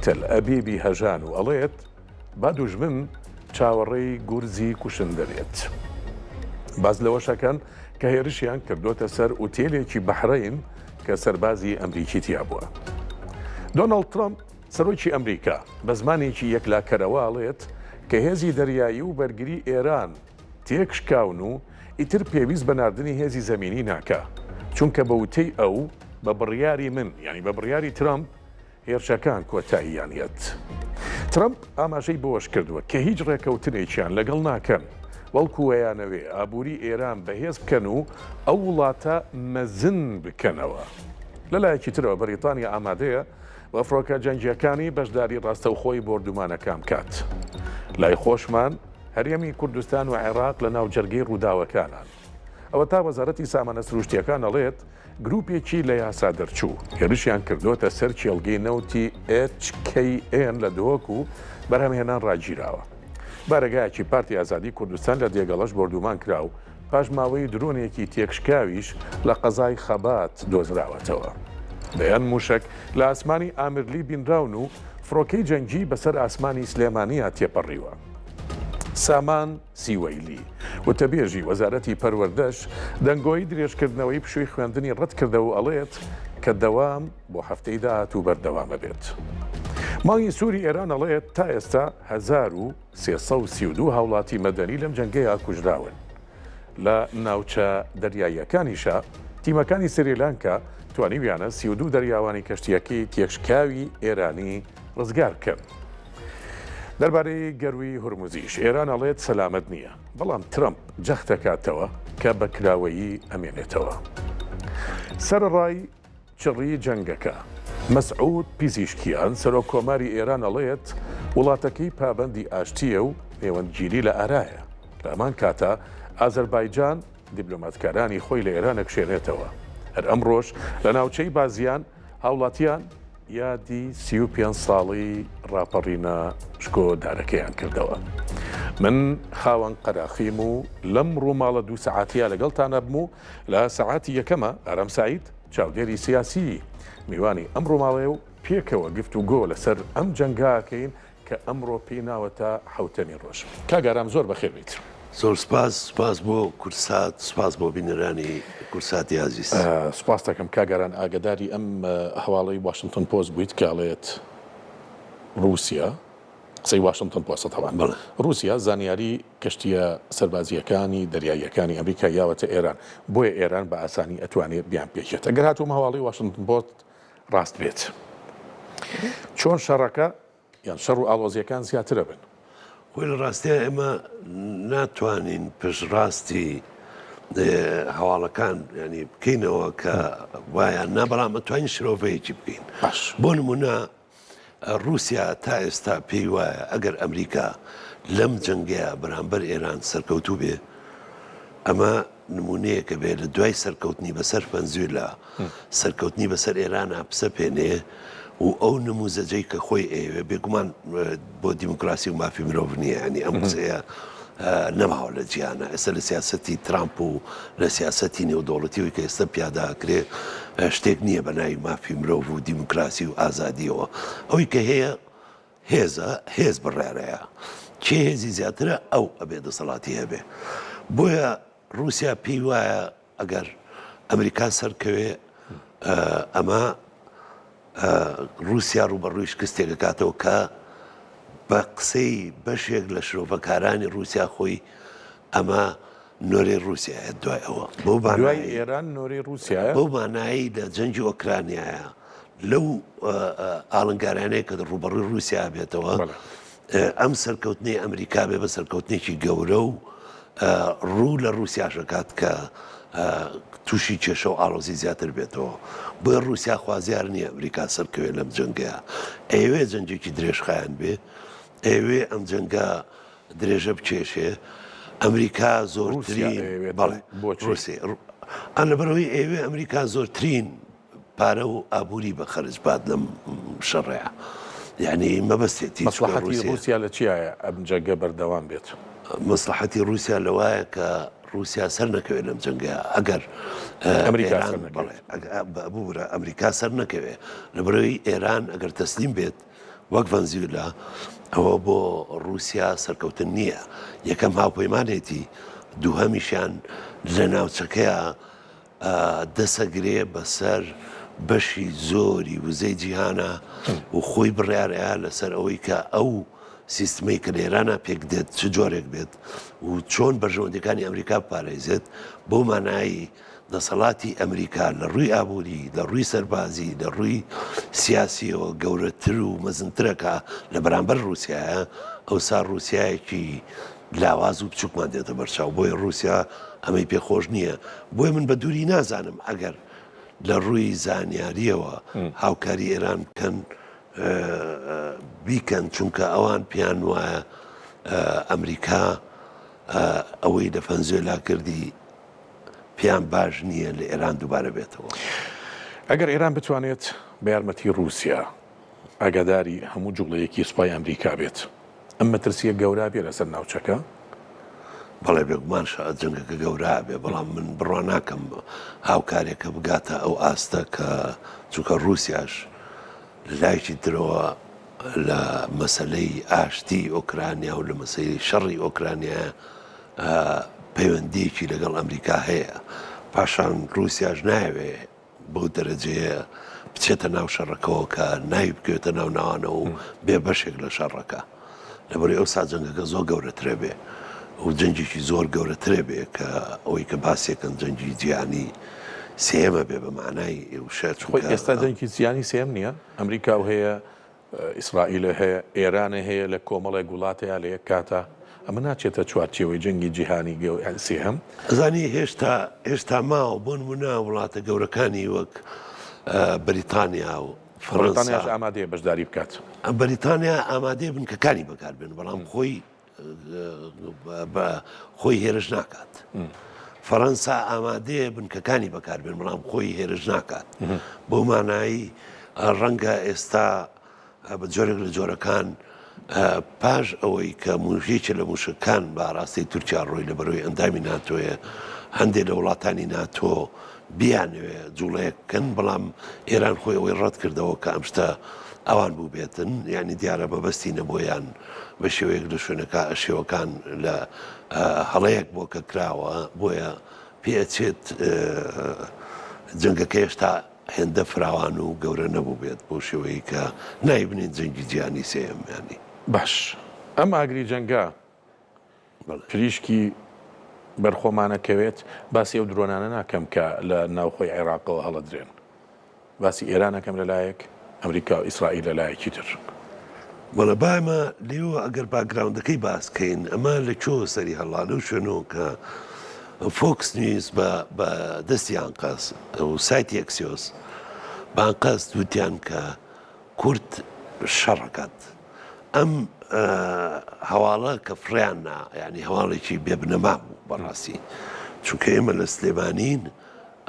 تەلئەبیبی هەژان و ئەڵێت، با دوژمن چاوەڕێی گورزی کوشندە بێت. باس لەوەش ئەکەن کە هێرشیان کردۆتە سەر ئوتێلێکی بەحرەین کە سەربازی ئەمریکی تیا بووە. دۆناڵد ترەمپ، سەرۆکی ئەمریکا بە زمانێکی یەکلاکەرەوە ئەڵێت کە هێزی دەریایی و بەرگری ئێران تێکشکاون و ئیتر پێویست بە ناردنی هێزی زەمینی ناکا، چونکە بە وتەی ئەو بە بڕیاری من، یانی بە بڕیاری ترەمپ، هێرشەکان کۆتاییان یەت. ترەمپ ئاماژەی بەوەشکردووە کە هیچ ڕێکەوتنێکیان لەگەڵ ناکەن، بەڵکو ئەیانەوێ ئابووری ئێران بەهێز بکەن و ئەو وڵاتە مەزن بکەنەوە. لەلایەکی ترەوە بەریتانیا ئامادەیە بە فڕۆکە جەنگییەکانی بەشداری ڕاستەوخۆی بۆردومانەکان بکات. لای خۆشمان هەرێمی کوردستان و عێراق لەناو جەرگەی ڕووداوەکانان. ئەوەتا وەزارەتی سامانە سروشتییەکان ئەڵێت، گروپێکی لە یاسا دەرچوو هێرشیان کردۆتە سەر کێڵگەی نەوتی HKN لە دهۆک و بەرهەمهێنان ڕاگیراوە. بارەگایەکی پارتی ئازادی کوردستان لە دێگەڵەش بۆردومان کرا و پاشماوەی درۆنێکی تێکشکاویش لە قەزای خەبات دۆزراوەتەوە. دەیان موشەک لە ئاسمانی ئامرلی بینراون و فڕۆکەی جەنگی بەسەر ئاسمانی سلێمانیا تێپەڕیوە. سامان سیوەیلی، وتەبێژی وەزارەتی پەروەردەش دەنگۆی درێژکردنەوەی پشووی خوێندنی ڕەتکردەوە و ئەڵێت کە دەوام بۆ هەفتەی داهاتوو بەردەوام ئەبێت. مانگی سووری ئێران ئەڵێت تا ئێستا 1332 هاوڵاتی مەدەنی لەم جەنگەیا کوژراون. لە ناوچە دەریاییەکانیشا تیمەکانی سریلانکا توانیویانە 32 دەریاوانی کەشتییەکەی تێکشکاوی ئێرانی ڕزگار بکەن. دەربارەی گەرووی هورمزیش ئێران ئەڵێت سەلامەت نییە، بەڵام ترەمپ جەختدەکاتەوە کە بە کراوەیی ئەمێنێتەوە. سەرەڕای چڕیی جەنگەکە، مەسعود پیزیشکیان سەرۆک کۆماری ئێران ئەڵێت وڵاتەکەی پابەندی ئاشتییە و نێوەندگیری لە ئارایە. لە هەمان کاتا ئازەربایجان دیبلۆماتکارانی خۆی لە ئێران ئەکشێنێتەوە. هەر ئەمڕۆش لە ناوچەی بازیان هاوڵاتیان یادی 35 ساڵەی ڕاپەڕینە شکۆدارەکەیان کردەوە. من خاوەن قەراخیم و لەم ڕووماڵە دوو سەعاتیە لەگەڵتان ئەبم و لە سەعاتی یەکەمە ئارام سەعید چاودێری سیاسی میوانی ئەم ڕووماڵەیە و پێکەوە گفتوگۆ لەسەر ئەم جەنگە ئەکەین کە ئەمڕۆ پێی ناوەتە حەوتەمین ڕۆژ. کاک ئارام زۆر بەخێر بێیت. زۆر سپاس، سپاس بۆ کوردسات، سپاس بۆ بینەرانی کوردساتی ئازیز. سپاست دەکەم کاک ئاران، ئاگەداری ئەم هەواڵەی واشنتۆن پۆست بوویت کە ئەڵێت ڕووسیا، قسەی واشنتۆن پۆستە تەبعەن، بەڵێ. ڕووسیا زانیاری کەشتییە سەربازییەکانی دەریاییەکانی ئەمریکای یاوەتە ئێران، بۆیە ئێران بە ئاسانی ئەتوانێت بیانپێکێت. ئەگەر هاتوو ئەم هەواڵەی واشنتۆن پۆست ڕاست بێت چۆن شەڕەکە یان شەڕ و ئاڵۆزیەکان زیاترە بن؟ خۆی لە ڕاستیا ئێمە ناتوانین پشتڕاستی هەواڵەکان ینی بکەینەوە کە وایان نا بەڵام ئەتوانین شرۆڤەیەکی بکەین باش بۆ نمونە ڕووسیا تا ئێستا پێی وایە ئەگەر ئەمریکا لەم جەنگەیە بەرامبەر ئێران سەرکەوتوو بێ ئەمە نموونەیەکە بێ لە دوای سەرکەوتنی بەسەر فەنزویلا سەرکەوتنی بەسەر ئێرانا بسەپێنێ و ئەو نموزەجەی کە خۆی ئەیەوێ بێگومان بۆ دیموکراسی و مافی مرۆڤ نییە ینی ئەم قسەیە نەماوە لە جیهانە ئێستا لە سیاسەتی ترامپ و لە سیاسەتی نێودەوڵەتیەوەی کە ئێستا پیادا ئەکرێ شتێک نییە بە ناوی مافی مرۆڤ و دیموکراسی و ئازادیەوە ئەوی کە هەیە هێزە هێز بڕیارەیە کێ هێزی زیاترە ئەو ئەبێ دەسەڵاتی هەبێ بۆیە ڕووسیا پێی وایە ئەگەر ئەمریکا سەرکەوێ ئەمە ڕووسیا ڕووبەڕووی شکستێک ئەکاتەوە کە بە قسەی بەشێک لە شرۆڤەکارانی ڕووسیا خۆی ئەمە نۆرەی ڕووسیایە دوای ئەوە بەو دوای مانایەی ئێران نۆرەی ڕووسیایە؟ بەو مانایەی لە جەنگی ئۆکرانیایە لەو ئاڵنگاریانەی کە ڕووبەڕووی ڕووسیا بێتەوە بەڵێ. ئەم سەرکەوتنەی ئەمریکا بێ بە سەرکەوتنێکی گەورە و ڕوو لە ڕووسیاش ئەکات کە تووشی کێشە و ئاڵۆزی زیاتر بێتەوە. بۆیە ڕووسیا خوازیار نییە ئەمریکا سەرکەوێ لەم جەنگەیا. ئەیەوێ جەنگێکی درێژخایەن بێ، ئەیەوێ ئەم جەنگە درێژە بکێشێ. ئەمریکا ڕووسیا زۆرترین ئەیەوێت بەڵێ بۆچی؟ ڕووسیا ئا لەبەرئەوەی ئەیەوێ ئەمریکا زۆرترین پارە و ئابووری بە خەرج بات لەم شەڕەیا یانی مەبەستێتی چونکە مەسڵەحەتی ڕووسیا ڕووسیا لە چیایە ئەم جەنگە بەردەوام بێت؟ مەسڵەحەتی ڕووسیا لەوایە کە ڕووسیا سەر نەکەوێت لەم جەنگەیا ئەگەر ئەمریکا ئێران سەر بەڵێ نەکەوێت. ببورە ئەمریکا سەر نەکەوێ لەبەرئەوەی ئێران ئەگەر تەسلیم بێت. وەک ڤەنزیولا، ئەوە بۆ ڕووسیا سەرکەوتن نییە. یەکەم هاوپەیمانێتی، دووهەمیشیان لە ناوچەکەیا دەسەگرێ بەسەر بەشی زۆری وزەی جیهانا و خۆی بڕیار ئەیا لەسەر ئەوەی کە ئەو سیستمەی کە لە ئێرانا پێک دێت چ جۆرێک بێت و چۆن بەرژەوەندیەکانی ئەمریکا بپارێزێت بەو مانای دەسەڵاتی ئەمریکا لە ڕووی ئابووری، لە ڕووی سەربازی، لە ڕووی سیاسیەوە گەورەتر و مەزنترەکە لە بەرامبەر ڕووسیایە، ئەوسا ڕووسیایەکی لاواز و بچووکمان دێتە بەرچاو، بۆیە ڕووسیا ئەمەی پێ خۆش نییە، بۆیە من بە دووری نازانم ئەگەر لە ڕووی زانیاریەوە هاوکاری ئێران بکەن بیکەن، چونکە ئەوان پێیان وایە ئەمریکا ئەوەی لە فەنزوێلا کردی پێیان باش نییە لە ئێران دووبارە بێتەوە. ئەگەر ئێران بتوانێت بە یارمەتی ڕووسیا ئاگاداری هەموو جوڵەیەکی سوپای ئەمریکا بێت، ئەم مەترسییە گەورە بێ لەسەر ناوچەکە؟ بەڵێ بێگومان جەنگەکە گەورە ئەبێ، بەڵام من بڕوا ناکەم هاوکاریەکە بگاتە ئەو ئاستە کە چونکە ڕووسیاش لە لایەکی ترەوە لە مەسەلەی ئاشتی ئۆکرانیا و لە مەسەلەی شەڕی ئۆکرانیا پەیوەندیەکی لەگەڵ ئەمریکا هەیە، پاشان ڕووسیاش نایەوێ بەو دەرەجەیە بچێتە ناو شەڕەکەوە کە ناوی بکەوێتە ناو ناوانەوە و بێ بەشێک لە شەڕەکە. لەبەرئەوەی ئەوسا جەنگەکە زۆر گەورەترە بێ و جەنگێکی زۆر گەورەترە بێ کە ئەوەی کە باسیەکەن جەنگی جیهانی سێیەمە بێ بە مەعنای وشە خۆی چونکە ئێستا جەنگی جیهانی سێیەم نییە؟ ئەمریکا و هەیە ئیسرائیلە هەیە، ئێرانە هەیە لە کۆمەڵێک وڵاتەیا لە یەک کاتا، ئەمە ناچێتە چوارچێوەی جەنگی جیهانی سێهەم؟ ئەزانی هێشتا هێشتا ماوە، بۆ نموونە وڵاتە گەورەکانی وەک بەریتانیا و فەرەنسا. بەریتانیاش ئامادەیە بەشداری بکات. بەریتانیا ئامادەیە بنکەکانی بەکاربێنێت، بەڵام خۆی بە خۆی هێرش ناکات. فەرەنسا ئامادەیە بنکەکانی بەکاربێن بەڵام خۆی هێرش ناکات. بۆ مانایی ڕەنگە ئێستا بە جۆرێک لە جۆرەکان پاش ئەوەی کە موژێکە لە موشەکان بە ئاراستەی تورکیا ڕۆی لە بەرەوەی ئەندامی ناتۆیە هەندێک لە وڵاتانی ناتۆ بیانەوێ جوڵەیەک بکەن بەڵام ئێران خۆی ئەوەی ڕەت کردەوە کە ئەم شتە ئەوان بووبێتن یعنی دیارە مەبەستی نەبوویان بە شێوەیەک لە شوێنەکە شێوەکان لە هەڵەیەک بۆ کە کراوە بۆیە پێچێت جەنگەکە هێشتا هێندە فراوان و گەورە نەبووبێت بەو شێوەیە کە نایبنین جەنگی جیهانی سێیەم یانی. باش ئەم ئاگری جەنگە پریشکی بەر خۆمانە کەوێت، باسی ئەو درۆنانە ناکەم کە لە ناوخۆی عێراقەوە هەڵەدرێن، باسی ئێران ئەکەم لە لایەک، ئەمریکا و ئیسرائیل لە لایەکی تر. بەڵێ با ئێمە لێوە ئەگەر background ەکەی باس کەین ئەمە لە کوێوە سەری هەڵا لەو شوێنەوە کە فۆکس نیوز بە بە دەستی ئانقەست و سایتی ئەکسیۆس بە ئانقەست وتیان کە کورد شەڕەکات ئەم هەواڵە کە فڕیان نا یعنی هەواڵێکی بێبنەما بوو بەڕاستی چونکە ئێمە لە سلێمانین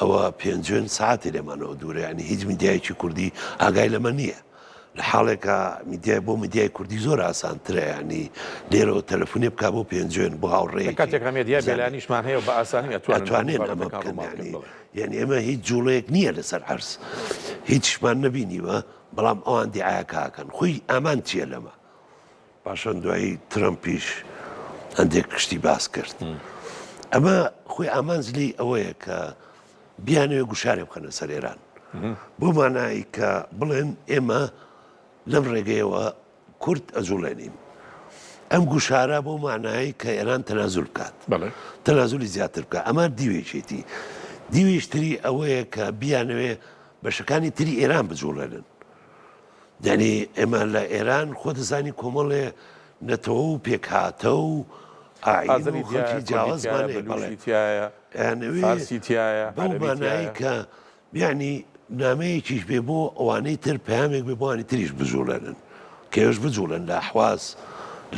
ئەوە پێنجوێن ساعتی لێمانەوە دوورە یعنی هیچ میدیایەکی کوردی ئاگای لەمە نییە لە حاڵێکا میدیای بۆ میدیای کوردی زۆر ئاسانترە یعنی لێرەوە تەلەفونێ بک بۆ پێنجوێن بۆ هاوڕێ کاتێک میدیا بێلانیشمان هەیە بە ئاسانی ئەتوانێن ئەمە بکەن یعنی ئێمە هیچ جوڵەیەک نییە لەسەر عەرز هیچمان نەبینیوە بەڵام ئەوان دیعایەکە ئەکەن خۆی ئامان چییە لەمە؟ پاشان دوایی ترەمپیش هەندێک شتی باس کرد. ئەمە خۆی ئامانج لێی ئەوەیە کە بیانەوێ گوشارێ بخەنە سەر ئێران. بۆ مانایی کە بڵێن ئێمە لەم ڕێگەیەوە کورد ئەجوڵێنین. ئەم گوشارە بۆ مانایی کە ئێران تەنازول بکات. تەنازولی زیاتر بکات. ئەمە دیوێکێتی. دیویش تری ئەوەیە کە بیانەوێ بەشەکانی تری ئێران بجوڵێنن. یانی ئێمە لە ئێران خۆ دەزانی کۆمەڵێ نەتەوە و پێکهاتە و ئایین و خەڵکی جیاوازمان هەیە. بەڵێ. فارسی تیایە، بەو مانایەی کە یانی نامەیەکیش بێ بۆ ئەوانەی تر پەیامێک بێ بۆ ئەوانی تریش بجوڵێنن کە ئێوەش بجوڵێن لە ئەحواز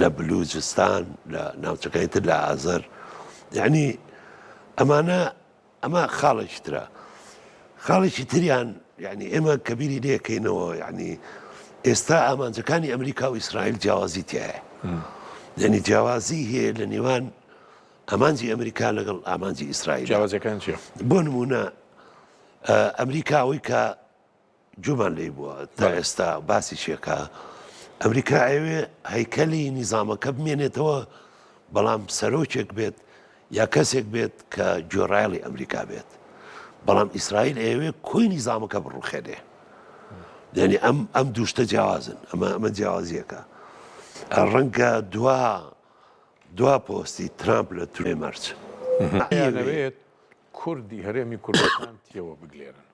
لە بلوجستان لە ناوچەکانی تر لە ئازەر یانی ئەمانە ئەمە خاڵێکی ترە. خاڵێکی تریان یعنی ئێمە کە بیری لێکەینەوە یعنی ئێستا ئامانجەکانی ئەمریکا و ئیسرائیل جیاوازی تایە یعنی جیاوازی هەیە لە نێوان ئامانجی ئەمریکا لەگەڵ ئامانجی ئیسرائیل جیاوازەکان چیە؟ بۆ نمونە ئەمریکا ئەوەی کە گوێمان لێی بووە تا ئێستا باسی چیەکە. ئەمریکا ئەیەوێ هەیکەلی نیزامەکە بمێنێتەوە بەڵام سەرۆکێک بێت یا کەسێک بێت کە گوێڕایەڵی ئەمریکا بێت بەڵام ئیسرائیل ئەیەوێ کۆی نیزامەکە بڕوخێنێ یعنی ئەم ئەم دووشتە جیاوازن ئەمە ئەمە جیاوازیەکە ڕەنگە دوا دوا پۆستی ترامپ لە توێ مەرج ئەیانەوێت کوردی هەرێمی کوردستان تێوە بگلێنن.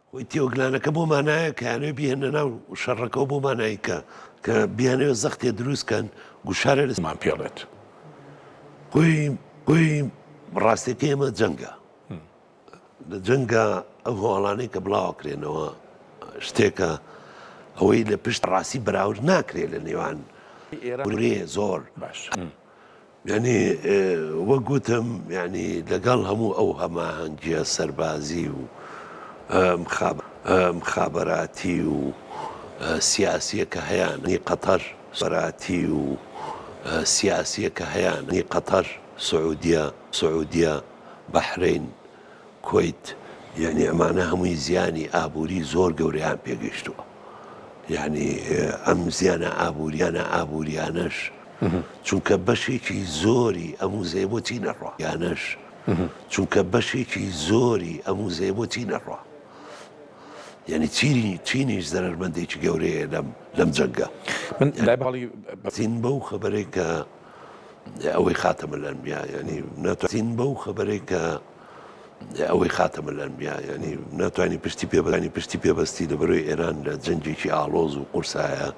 خۆی تێوەگلانەکە بۆ مانایە کە یانەوێ بیهێننە ناو شەڕەکەوە بۆ مانای کە کە بیانەوێ زەختێ دروست کەن گوشارێ لە مان پێڵێت. خۆی خۆی ڕاستەکەی ئێمە جەنگە لە جەنگە ئەو هەواڵانەی کە بڵاوەکرێنەوە شتێکە ئەوەی لە پشت ڕاستی بەراورد ناکرێت لە نێوان ئێران زۆر باش. یانی وەک گوتم یانی لەگەڵ هەموو ئەو هەماهەنگیە سەربازی و مخابەراتی و سیاسیە کە هەیانە قەتەر بەراتی و سیاسیە کە هەیانە قەتەر سعودیە سعودیە بەحرەین کوەیت یەعنی ئەمانە هەمووی زیانی ئابووری زۆر گەورەیان پێگەیشتووە یەعنی ئەم زیانە ئابووریانە ئابووریانەش چونکە بەشێکی زۆری ئەم وزەیە بۆ چین ئەڕوا یانەش چونکە بەشێکی زۆری ئەم وزەیە بۆ چین ئەڕوا یعنی چینی چینیش زەرەرمەندێکی گەورەیە لەم لەم جەنگە من لای باڵی چین بەو خەبەرێک کە ئەوەی خاتەمە لەنبیا یعنی ناتوانین بەو خەبەرێک کە ئەوەی خاتەمە الانبیا یانی ناتوانانی پشتی پێبانی پشتی پێبەستی لە بەرۆی ئێران لە جەنگێکی ئاڵۆز و قورسایە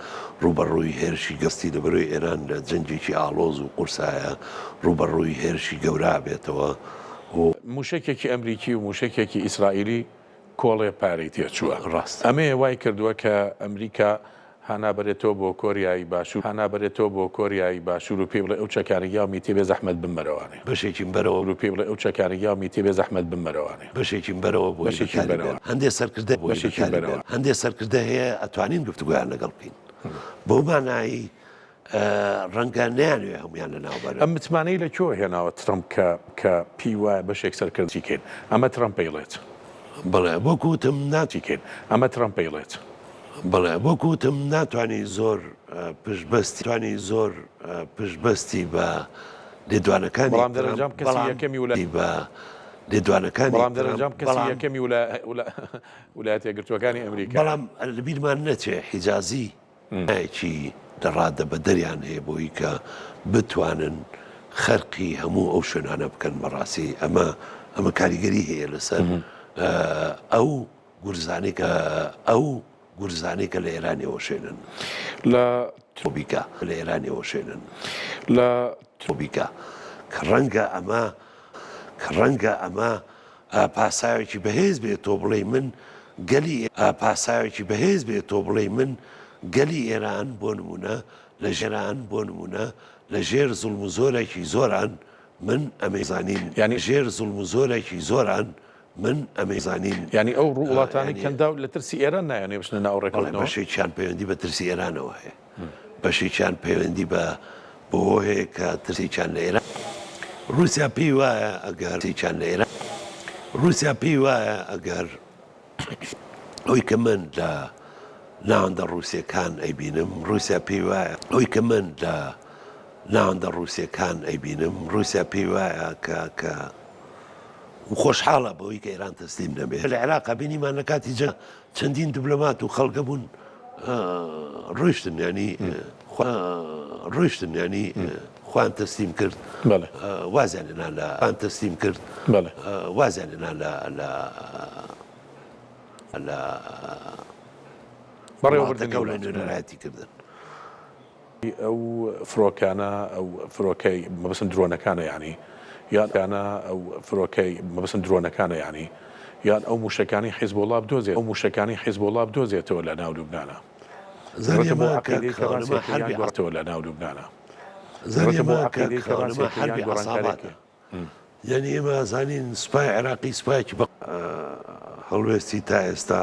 ڕووبەڕووی هێرشی گەستی لە بەرۆی ئێران لە جەنگێکی ئاڵۆز و قورسایە ڕووبەڕووی هێرشی گەورە بێتەوە و. موشەکێکی ئەمریکی و موشەکێکی ئیسرائیلی کۆڵێ پارەی تێچووە. ڕاستە. ئەمەیە وای کردووە کە ئەمریکا هانا بەرێتەوە بۆ کۆریای باشوور هانا بەرێتەوە بۆ کۆریای باشوور و پێی بڵێ ئەو چەکانەی یاومی تێ بێ زەحمەت بمبەرەوانێ. بەشێکیم بەرەوە. و پێی بڵێ ئەو چەکانەی یاومی تێ بێ زەحمەت بمبەرەوانێ. بەشێکیم بەرەوە بۆی بەشێکیم بەکاری بەرەوە. بێن. هەندێ سەرکردە بۆی بەشێکیم بەکاری بەرەوە. بێن. هەندێ سەرکردە هەیە ئەتوانین گفتوگۆیان لەگەڵ بکەین. بەو مانای ڕەنگە نەیانەوێ هەموویان لەناو بەرن. ئەم متمانەی لە کوێوە هێناوە ترەمپ کە کە پێی وایە بەشێک سەرکردە چی کەین؟ ئەمە ترەمپ ئەیڵێت. بەڵێ وەک وتم نا. چی کەین؟ ئەمە ترەمپ ئەیڵێت. بەڵێ وەک وتم ناتوانی زۆر پشت بەستی توانی زۆر پشت بەستی بە لێدوانەکانی بەڵام دەرەنجام کەسی یەکەمی ولا. بە لێدوانەکانی بەڵام دەرەنجام کەسی یەکەمی ولا ولایەتە یەکگرتووەکانی ئەمریکایە. بەڵام لەبیرمان نەچێ حیجازی ێکی لە ڕادە بەدەریان هەیە بۆی کە بتوانن خەرقی هەموو ئەو شوێنانە بکەن بەڕاستی ئەمە ئەمە کاریگەری هەیە لەسەر ئەو گورزانەی کە ئەو گورزانەی کە لە ئێرانی وەشێنن لە ترۆبیکە لە ئێرانی وەشێنن لە ترۆبیکە کە ڕەنگە ئەمە کە ڕەنگە ئەمە پاساوێکی بەهێز بێت تۆ بڵێی من گەلی پاساوێکی بەهێز بێت تۆ بڵێی من گەلی ئێران بۆ نمونە لە ژێران بۆ نمونە لە ژێر زوڵم و زۆرێکی زۆران من ئەمەی زانین یانی ژێر زوڵم و زۆرێکی زۆران من ئەمەی زانین یانی ئەو ڕوو وڵاتانی کەنداو لە ترسی ئێران نایانەوێ بچنە ناو بەڵێ ڕێککەوتنەوە؟ بەشێکیان پەیوەندی بە ترسی ئێرانەوە هەیە بەشێکیان پەیوەندی بە بەوە هەیە کە ترسێکیان لە ئێران ڕووسیا پێی وایە ئەگەر ترسێکیان لە ئێران ڕووسیا پێی وایە ئەگەر ئەوی کە من لە ناوەندە ڕووسیەکان ئەیبینم ڕووسیا پێی وایە ئەوی کە من لە ناوەندە ڕووسیەکان ئەیبینم ڕووسیا پێی وایە کە کە خۆشحاڵە بەوەی کە ئێران تەسلیم نەبێت لە عێراق بینیمان لە کاتی جەنگ چەندین دبلۆمات و خەڵکە بوون ڕۆیشتن ینی ڕۆیشتن ینی خوان تەسلیم کرد وازیان لێنا لە خوان تەسلیم کرد وازیان لێنا لە لە لە بەڕێوەبردنی لە نوێنەرایەتی کردن. ئەو فرۆکانە ئەو فرۆکەی مەبەستم درۆنەکانە یانی یان کانە ئەو فرۆکەی مەبەستم درۆنەکانە یانی یان ئەو موشەکانی حیزبوڵا بدۆزێت ئەو موشەکانی حیزبوڵا بدۆزێتەوە لە ناو لوبنانا زانیە گەڕێتە بۆ ما کە عەقیدەی کە خاونەما ڕاستێکە یان حەربی گۆڕێتەوە لە ناو لوبنانا زانیە گەڕێتە بۆ ما کە عەقیدەی کە خاونەما ڕاستێکە یان حەربی گۆڕانکارێکە عەساباتە یانی ئێمە زانین سوپای عێراقی سوپایەکی بە هەڵوێستی تا ئێستا.